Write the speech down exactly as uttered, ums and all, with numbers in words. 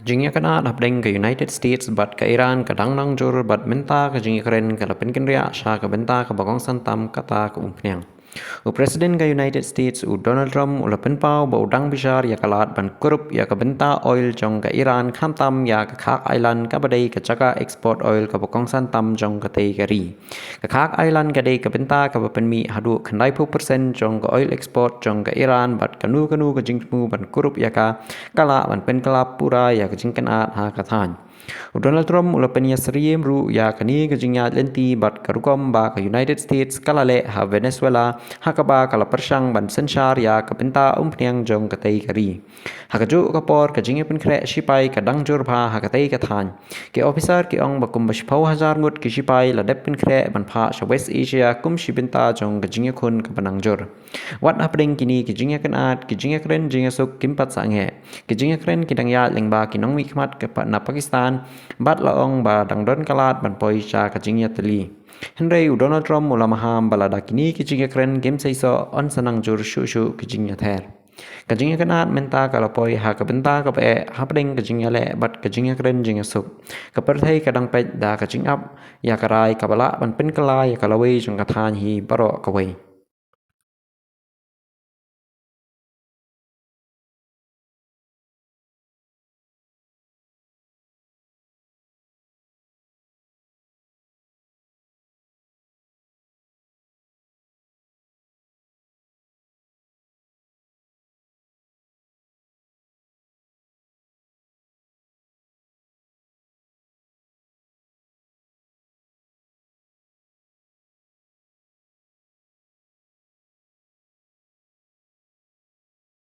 Jingïakynad hapdeng ka United States bad ka Iran ka dang nang jur bad mynta ka jingïakren ka la pynkynriah sha ka bynta kaba kongsan tam kata ka umphniang. U President ka United States u Donald Trump u la pynpaw ba u dang bishar ïa ka lad ban kurup ïa ka bynta oil jong ka Iran khamtam ïa ka Khak Island kaba dei ka jaka export oil kaba kongsan tam jong katei ka ri. Ka Khak Island ka dei ka bynta kaba pynmih haduh khyndai phew percent jong ka oil export jong ka Iran bad kano kano ka jingthmu ban kurup ïa ka ka lah ban pynkylla pura ïa ka jingkynad ha ka thaiñ. U Donald Trump u la pynïasyriem ruh ïa kane ka jingïaid lynti bad ka rukom ba ka United States ka la leh ha Venezuela ha kaba ka la pyrshang ban synshar ïa ka bynta umphniang jong katei ka ri. Ha kajuh ka por ka jingïapynkhreh shipai ka dang jur bha ha katei ka thaiñ. Ki ophisar ki ong ba kumba shiphew hajar ngut ki shipai la dep pynkhreh ban phah sha West Asia kum shi bynta jong ka jingïakhun kaba nang jur. Wat hapdeng kine ki jingïakynad, ki jingïakren jingïasuk kim pat sangeh. Ki jingïakren ki dang ïaid lyngba ki nongmihkhmat ka pa-, na Pakistan bad la ong ba dang don ka lad ban poi sha ka jingïatylli. Hynrei u Donald Trump u la maham ba lada kine ki jingïakren kim seisoh yn sa nang jur shuh shuh ki jingïather. Ka jingïakynad mynta ka la poi ha ka bynta kaba eh hapdeng ka jingïaleh bad ka jingïakren jingïasuk. Ka pyrthei ka dang peit da ka jingap ïa ka rai kaba lah ban pynkylla ïa ka lawei jong ka thaiñ hi baroh kawei.